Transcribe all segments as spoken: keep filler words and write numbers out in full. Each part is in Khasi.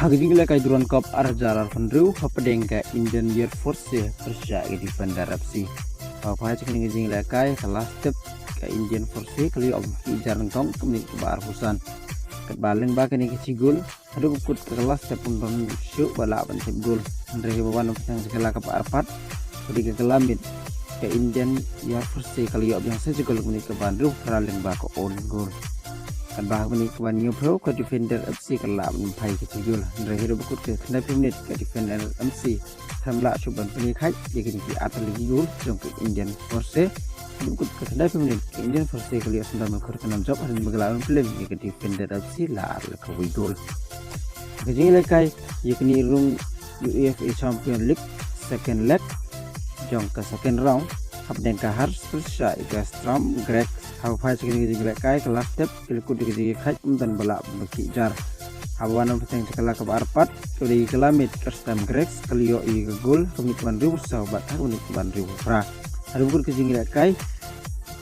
Ha ka jingïalehkai Durand Cup ar hajar arphew hynriew hapdeng ka Indian Air Force pyrshah ïa ka Defender F C. Haba phai sha kane ka jingïalehkai, ka last step ka Indian Force ka la ïoh ban khih jar nyngkong ka minit kaba arphew san. Katba lyngba kane ka shi gol, haduh ba kut ka last step ym don shuh ba lah ban thep gol. Hynrei haba wan ban pyntheng sha ka la kaba ar pat, ka dei ka kylla miet ka Indian Air Force ka la ïoh biang sa shi gol ka minit kaba hynriewphew phra lyngba ka own goal. Katba ha ka minit kaba hynñiewphew ka Defender F C ka la lah ban phai ka shi gol. Hynrei haduh ba kut ka khyndaiphew minit ka Defender F C kam lah shuh ban pynïakhaiñ ïa kine ki artylli ki gol jong ka Indian Force. Haduh ba kut ka khyndaiphew minit ka Indian Force ka la ïoh syndon ban khur ka nam jop hadien ba ka la lah ban pyllim ïa ka Defender F C la ar la kawei gol. Ka jingïalehkai ïa kane ka rung UEFA Champion League second leg jong ka second round hapdeng ka Hearts pyrshah ïa ka Sturm Graz. Haba phai sha kane ka jingïalehkai, ka last step ki la kut ïa ka jingïakhaiñ, ym don ba lah ban khih jar. Haba wan ban pyntheng sha ka la kaba ar pat, ka dei ka kylla miet ka Sturm Graz ka la ïoh ïa ka gol ka minit kaba hynriewphew saw bad ha ka minit kaba hynriewphew phra. Haduh ba kut ka jingïalehkai,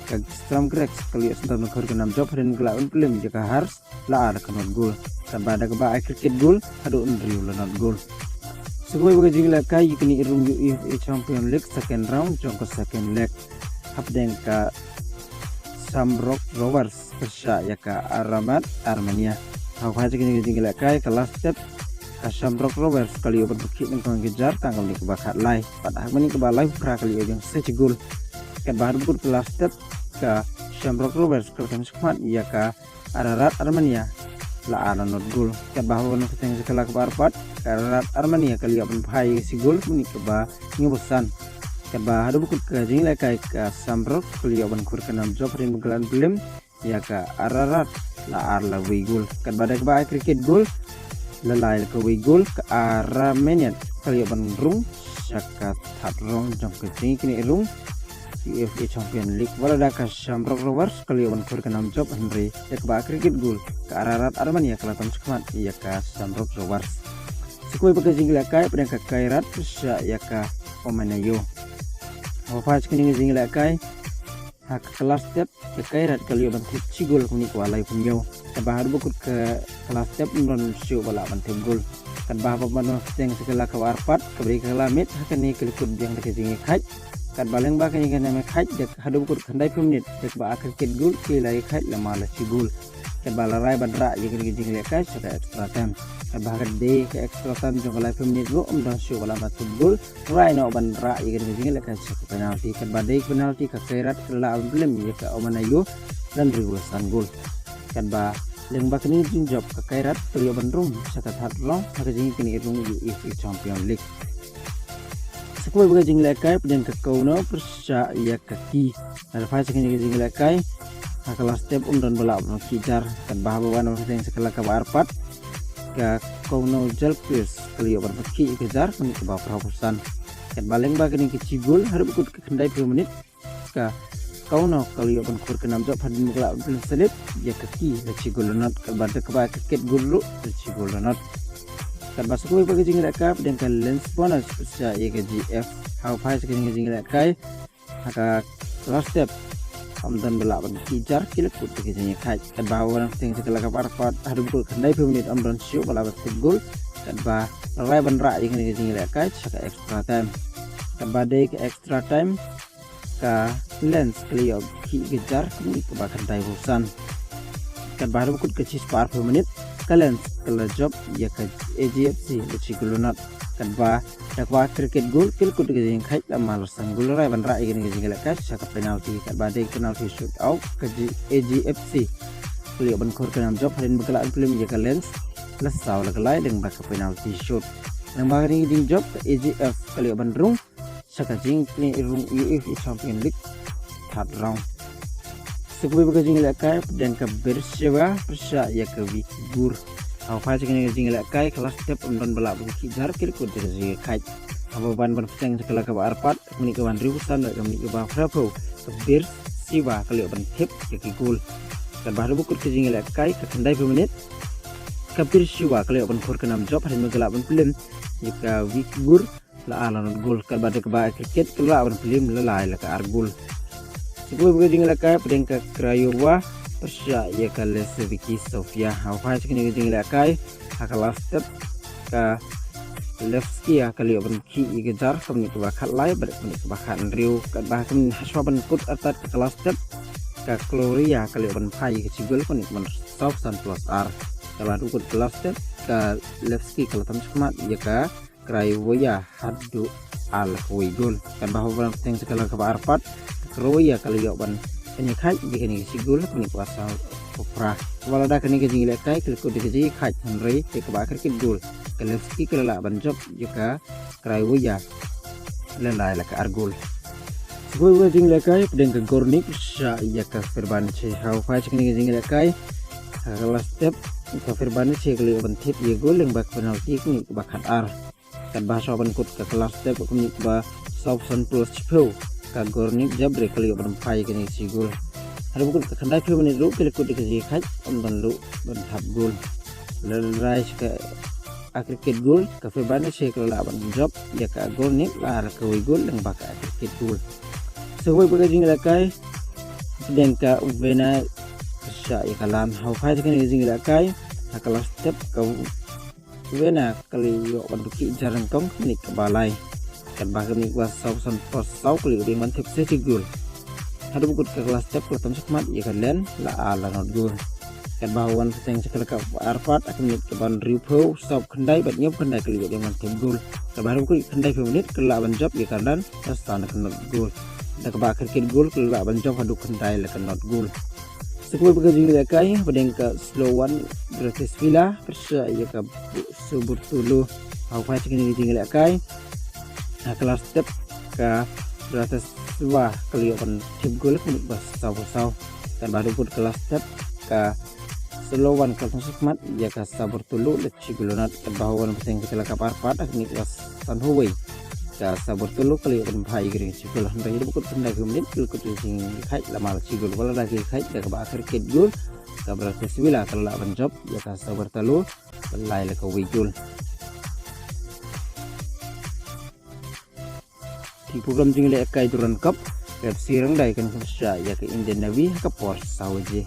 ka Sturm Graz ka la ïoh syndon ban khur ka nam jop hadien ba ka la lah ban pyllim ïa ka Hearts la ar la ka not gol. Katba da kaba ai cricket gol haduh hynriew la not gol. Sa kawei ba ka jingïalehkai ïa kane ka rung UEFA Champion League second round jong ka second leg hapdeng ka Shamrock Rovers pyrshah ïa ka Ararat Armenia. Haba phai sha kane ka jingïalehkai, ka last step ka Shamrock Rovers ka la ïoh ban pynkhih nyngkong ïa ka jar tang ka minit kaba khatlai. Bad ha ka minit kaba laiphew phra ka la ïoh biang sa shi gol. Katba haduh ba kut ka last step ka Shamrock Rovers ka la tam shakhmat ïa ka Ararat Armenia la ar la not gol. Katba haba wan pyntheng sha ka la kaba ar pat, ka Ararat Armenia ka la ïoh ban phai shi gol ka minit kaba hynñiewphew san. Katba haduh ba kut ka jingïalehkai, ka Shamrock ka la ïoh ban khur ka nam jop hadien ba ka la lah ban pyllim ïa ka Ararat la ar la wei gol. Katba da kaba ai cricket gol, la lai la kawei gol, ka Armenia ka la ïoh ban rung sha ka third round jong ka jingïaknieh rung UEFA Champion League. Wat la da ka Shamrock Rovers ka la ïoh ban khur ka nam jop, hynrei da kaba ai cricket gol, ka Ararat Armenia ka la tam shakhmat ïa ka Shamrock Rovers. Sa kawei ba ka jingïalehkai, hapdeng ka Kairat pyrshah ïa ka Omonaïo. Haba phai sha kane ka jingïalehkai, ha ka last step ka Kairat ka la ïoh ban thep shi gol ka minit kaba laiphew hynñiew. Katba haduh ba kut ka last step ym don shuh ba lah ban thep gol. Katba haba wan ban pyntheng sha ka la kaba ar pat, kaba dei ka kylla miet, ha kane ka la kut biang da ka jingïakhaiñ. Katba lyngba kane ka jingïakhaiñ, da haduh ba kut ka khyndaiphew minit, da kaba ai cricket gol, ki la ïakhaiñ la mar la shi gol. Katba la rai ban rah ïa kane ka jingïalehkai sha ka extra time. Katba ha ka dei ka extra time jong ka laiphew minit ruh ym don shuh ba lah ban thep gol. Rai noh ban rah ïa kane ka jingïalehkai sha ka penalty. Katba dei ka penalty ka Kairat ka la lah ban pyllim ïa ka Omonaïo la hynriew la san gol. Katba lyngba kane ka jingjop ka Kairat ka la ïoh ban rung sha ka third round ha ka jingïaknieh rung UEFA Champion League. Sa kawei ba ka jingïalehkai, hapdeng ka Kauno pyrshah ïa ka Ki. Haba phai sha kane ka jingïalehkai, ha ka last step ym don ba lah ban khih jar. Katba haba wan ban pyntheng sha ka la kaba ar pat, ka Kauno Jalkers ka la ïoh ban khih ïa ka jar ka minit kaba phraphew san. Katba lyngba kane ka shi gol, haduh ba kut ka khyndaiphew minit, ka Kauno ka la ïoh ban khur ka nam jop hadien ba ka la lah ban pyllim sha net ïa ka Ki la shi gol la not. Katba da kaba ai cricket gol ruh la shi gol la not. Katba sa kawei ba ka jingïalehkai, hapdeng ka Lens Bonus pyrshah ïa ka G F. Haba phai sha kane ka jingïalehkai, ha ka last step ym don ba lah ban khih jar, ki la kut ïa ka jingïakhaiñ. Katba haba wan ban pyntheng sha ka la kaba ar pat, haduh ba kut ka khyndaiphew minit ym don shuh ba lah ban thep gol. Katba la rai ban rah ïa kane ka jingïalehkai sha ka extra time. Katba dei ka extra time, ka Lens ka la ïoh khih ïa ka jar ka minit kaba khyndaiphew san. Katba haduh ba kut ka shispah arphew minit, ka Lens ka la jop ïa ka A G F C la shi gol la not. Katba da kaba ai cricket gol, ki la kut ïa ka jingïakhaiñ la mar la san gol. La rai ban rah ïa kane ka jingïalehkai sha ka penalty. Katba dei ka penalty shootout, ka G-, A G F C ka la ïoh ban khur ka nam jop hadien ba ka la lah ban pyllim ïa ka Lens la saw la ka lai lyngba ka penalty shoot. Lyngba kane ka jingjop, ka A G F ka la ïoh ban rung sha ka jingïaknieh rung UEFA Champion League third round. Sa kawei ba ka jingïalehkai, hapdeng ka Beersheba pyrshah ïa ka Viborg. Haba phai sha kane ka jingïalehkai, ka last step ym don ba lah ban khih jar, ki la kut ïa ka jingïakhaiñ. Haba wan ban pyntheng sha ka la kaba ar pat, ka minit kaba hynriewphew san bad ka minit kaba phraphew, ka Beersheba ka la ïoh ban thep ïa ki gol. Katba haduh ba kut ka jingïalehkai, ka khyndaiphew minit, ka Beersheba ka la ïoh ban khur ka nam jop hadien ba ka la lah ban pyllim ïa ka Viborg la ar la not gol. Katba da kaba ai cricket ka la lah ban pyllim la lai la ka ar gol. Sa kawei ba ka jingïalehkai, hapdeng ka Craiova pyrshah ïa ka Lechia Sofia. Haba phai sha kane ka jingïalehkai, ha ka last step ka Levski ka la ïoh ban khih ïa ka jar ka minit kaba khatlai bad ka minit kaba khathynriew. Katba ka minit hashwa ban kut artat ka last step ka Gloria ka la ïoh ban phai ïa ka shi gol ka minit kaba saw phew san plus ar. Katba haduh kut ka last step ka Levski ka la tam shakhmat ïa ka Krajowiak haduh ar la kawei gol. Katba haba ngi pteng sha ka lyngkha kaba arphew pat ka Krajowiak ka la ïoh ban pynïakhait ïa kane ka shi gol ka minit kaba saw phew phra. Kaba lada kane ka jingïalehkai ka la kut da ka jingïakhait hynrei ïa kaba kyrkiet gol ka Levski ka la lah ban jop ïa ka Krajowiak la lai la ka ar gol. Shuwa ba ka jingïalehkai pdeng ka Gornik sha ïa ka Fenerbahce. Hawa phai sha kane ka jingïalehkai ha ka last step ka Fenerbahce ka la ïoh ban thied ïa ka gol lyngba ka penalti ka minit kaba khatar. Katba hashwa ban kut ka last step ka minit kaba saw phew san plus shiphew ka Gornik Zagreb ka la ïoh ban phai ïa kane ka shi gol. Haduh ba kut ka khyndaiphew minit ruh ka la kut da ka jingïakhait ym don ruh ban thap gol. Lada rai sha ka aggregate goal ka Fenerbahce ka la lah ban jop ïa ka Gornik la ar la kawei gol lyngba ka aggregate goal. Shuwa ba ka jingïalehkai pdeng ka Vena sha ïa ka lan. Hawa phai sha kane ka jingïalehkai ha ka last step ka Vena ka la ïoh ban khih jar nyngkong ka minit kaba lai. Katba ka minit kaba saw phew san plus saw ka la ïoh ban thied sa shi gol. Haduh ba kut ka last step ka la tam shakhmat ïa ka Len la ar la not gol. Katba hawa pteng sha ka lyngkha kaba arphew pat ha ka minit kaba hynriewphew, saw phew khyndai bad hynñiewphew khyndai ka la ïoh ban thied gol. Katba haduh ba kut khyndaiphew minit ka la lah ban jop ïa ka Len la san la ka not gol. Da kaba kyrkiet gol ka la lah ban jop haduh khyndai la ka not gol. Shuwa ba ka jingïalehkai pdeng ka Slovan Bratislava pyrshah ïa ka Subortulu. Hawa phai sha kane ka jingïalehkai ha ka last step ka Bratislava ka la ïoh ban thied gol ka minit kaba saw phew saw. Katba haduh ba kut ka last step ka Slovan ka la tam shakhmat ïa ka Subortulu la shi gol la not. Katba hawa pteng sha ka lyngkha kaba arphew pat ha ka minit kaba sanphew wei ka Subortulu ka la ïoh ban phai ïa kane ka shi gol hynrei haduh ba kut khyndai ka minit ka la kut da ka jingïakhait la mar shi gol. Wat la da ka ïakhait da kaba kyrkiet gol ka Bratislava ka la lah ban jop ïa ka Subortulu la lai la kawei gol. Te program jingïalehkai Durand Cup, F C Rangdai kan pyrshah ïa ka Indian Navy ha ka por saw baje.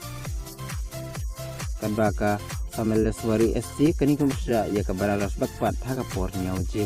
Katba ka Sameleshwari S C kan pyrshah ïa ka Banaras Lakpat ha ka por hynñiew baje.